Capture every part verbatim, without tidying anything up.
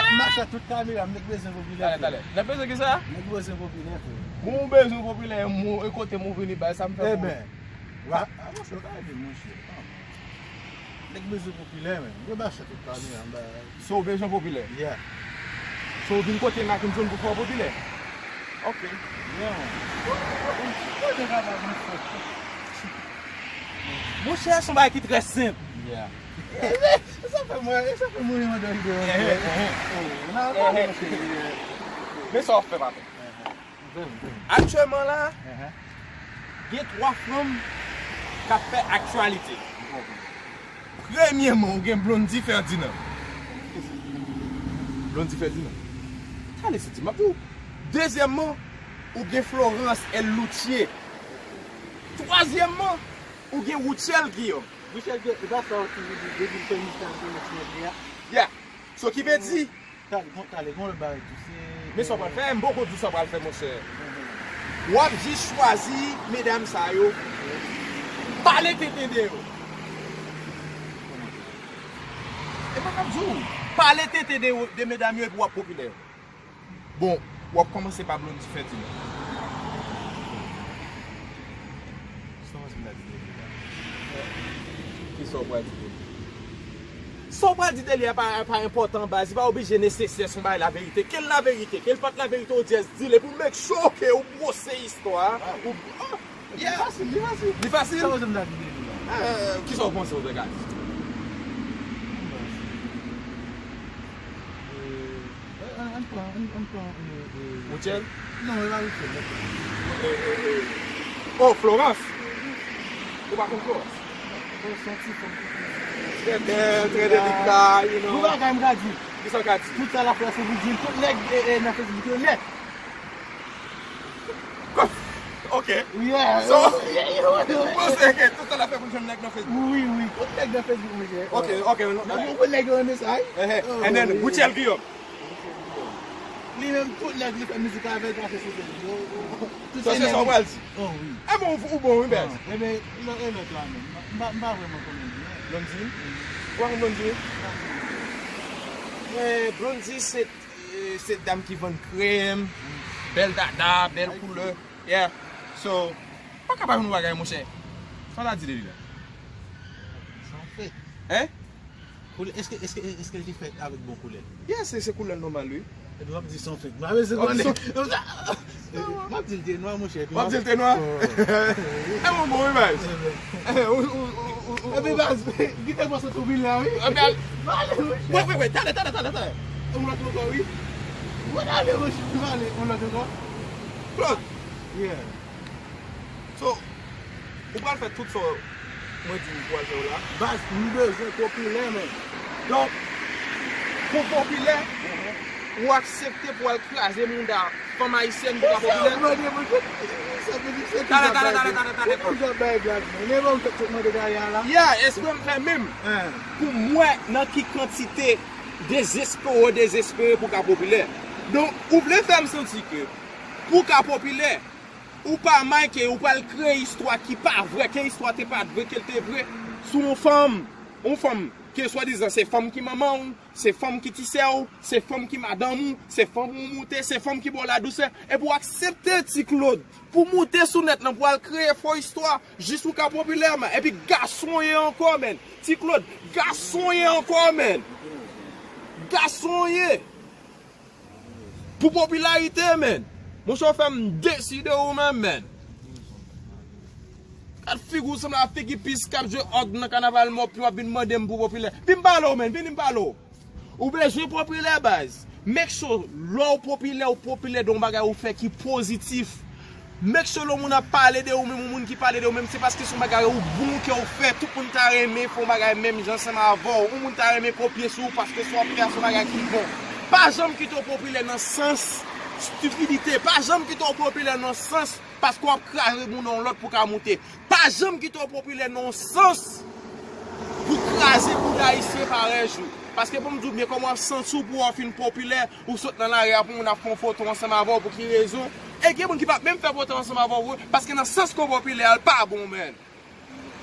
M mache tout kamera, m nèk bezwen popilè. Talè, talè. Nèk bezwen ki sa? Nèk bezwen popilè, frè. Bon, ou bezwen popilè, mou, e kote mou vini bay, sa m fè pou ou? Eben, wa, a, monchè, ou ka ede m, monchè. Nèk bezwen popilè, men. Yo mache tout kamera, m bay. So, ou bezwen popilè? Yeah. So, ou vin kote m ak m zòn pou fè w popilè? Ok. Yeah, man. Monchè, se yon bagay ki trè senp. Yeah. E sa fè mwen, e sa fè mwen mande ide. Men sa w ap fè maten. Aktyèlman la, gen twa fanm k ap fè aktyalite. Premyèman, ou gen Blondy Ferdinand. Blondy Ferdinand. Talè se di m ap di w. Dezyèmman, ou gen Florence L. Loutier. Twazyèmman, ou gen Rutshelle Guillaume. Rutshelle Guillaume, e pa sa w ki vle di depi l fè mitan l gen yon ti nèg li a? Yeah. So ki vle di, talè, gon, talè, gon lòt bagay tou, se, men sa w pral fè, m poko di w sa w pral fè, monchè. W ap jis chwazi medam sa yo. Pale tenten de yo. E mwen k ap di w, pale tenten de, de medam yo epi w ap popilè. Bon, w ap kòmanse pa Blondy Ferdinand. Sa w panse m ta di de li la? Kisa w pral di de li? Sa w pral di de li a pa, pa enpòtan, baz. Li pa oblije nesesè se yon bagay laverite. Ke l laverite, ke l pa t laverite, ou just di l. Epi w make sure ke ou bwose istwa a. Ou, ah, yeah. Li fasil, li fasil. Li fasil? Sa w panse m ta di de li la? Eh, kisa w panse w te ka di? Eh, an, an pran, an, an pran, eh, eh, Rutshelle? Non, e pa Rutshelle, lòt la. Eh, eh, eh. Oh, Florence! Ou pa konn Florence? Florence se yon ti fanm ki trè bèl, trè delika, you know. Yon bagay m ka di. Kisa w ka di? Tout sa l ap fè se pou di l, tout nèg, eh, eh, nan Facebook yo nèt. Ok. Yeah. So, ou panse ke tout sa l ap fè pou l jwenn nèg nan Facebook? Wi, wi, tout nèg nan Facebook, monchè. Ok, ok. Nan bon, bon nèg yo renmen sa, wi. And then, Rutshelle Guillaume. Li menm, tout nèg li fè mizik avè l pase sou Facebook. So, se sa w pral di? Oh, wi. Enben, ou, ou bon, wi, bèl. Enben, e lòt la menm. M pa, m pa vrèman konnen li, non. Blondy? Ou pa konn Blondy? Eh, Blondy se, eh, se dam ki vann krèm, bèl dada, bèl koulè. Yeah. So, pa ka pa yon bagay, monchè. Sa w ta di de li la? Se yon fake. Hein? Koulè, èske, èske, èske li te fèt avèk bon koulè? Yeah, se, se koulè l nòmal, wi. Epi w ap di se yon fake. M ap di l te nwa, monchè. W ap di l te nwa? E bon, bon, wi, baz. Epi, baz, gite pase tou vin la, wi. Wait, wait, wait, talè, talè, talè, talè. Yon lòt ankò, wi. Wè, talè, monchè, talè, yon lòt ankò. Flòt. Yeah. So, ou pral fè tout sa mwen di ou pral fè yo la. Baz, m bezwen popilè, men. Donk, pou popilè, ou aksepte pou al kraze mouda fanm ayisyèn pou ka popilè? Talè, talè, talè, talè, talè. Yeah, espre m fè menm. Pou m wè nan ki kantite dezespere, dezespere pou ka popilè. Donk, ou vle fè m santi ke pou ka popilè, ou pa may ke ou pral kreye istwa ki pa vrè, ke istwa te pa vre, ke l te vre, sou yon fanm, yon fanm ke swadizan se fanm ki manman w, se fanm ki ti sè w, se fanm ki madanm ou, se fanm ou moute, se fanm ki ba w ladousè, epi w aksepte Ti Claude pou moute sou nèt lan, pou al kreye fo istwa, jis pou ka popilè, man. Epi gason w ye ankò, man. Ti Claude, gason w ye ankò, man. Gason w ye. Pou popilarite, man. Monchè, w fè m desi de ou menm, man. Gad figi w, sanble a figi pis k ap jwe òg nan kanaval mò, epi w ap vin mande m pou popilè. Vin m pale w, man, vini m pale w. Ou bezwen popilè, baz. Make sure, lè w popilè, ou popilè de yon bagay ou fè ki pozitif. Make sure lè yon moun ap pale de ou menm, yon moun ki pale de ou menm, se paske se yon bagay ou bon ke w fè. Tout moun ta renmen fè yon bagay menm jan ansanm avè w. Yon moun ta renmen kopye sou ou paske sa w ap fè a se yon bagay ki bon. Pa janm kite w popilè nan sans stipidite. Pa janm kite w popilè nan sans paske w ap kraze moun yon lòt pou ka moute. Pa janm kite w popilè nan yon sans pou kraze bouda ayisyen parèy ou. Paske pou m di w byen, kòman w ap santi w pou w fin popilè, ou sot nan lari a pou moun ap fè yon foto ansanm avè w, pou ki rezon? E gen moun ki p ap menm fè foto ansanm avè w vre, paske nan sans ke w popilè a, l pa bon, man.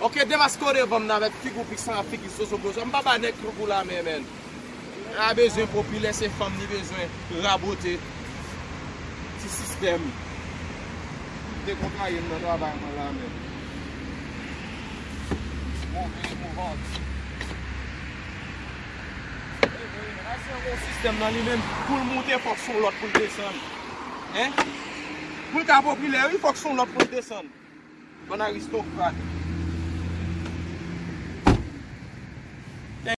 Ok, demaske w devan m nan avèk figi w pis lan, figi soso ploso. M pa ba nèg tankou w lamen, man. La bezwen popilè, se fanm li bezwen rabote ti sistèm. Dekontraye m nan travay mwen la menm. Move, move. Ayisyen gen yon sistèm nan li menm, pou l moute, fòk se yon lòt pou l desann. Hein? Pou l ka popilè, wi, fòk se yon lòt pou l desann. Bann aristokrat.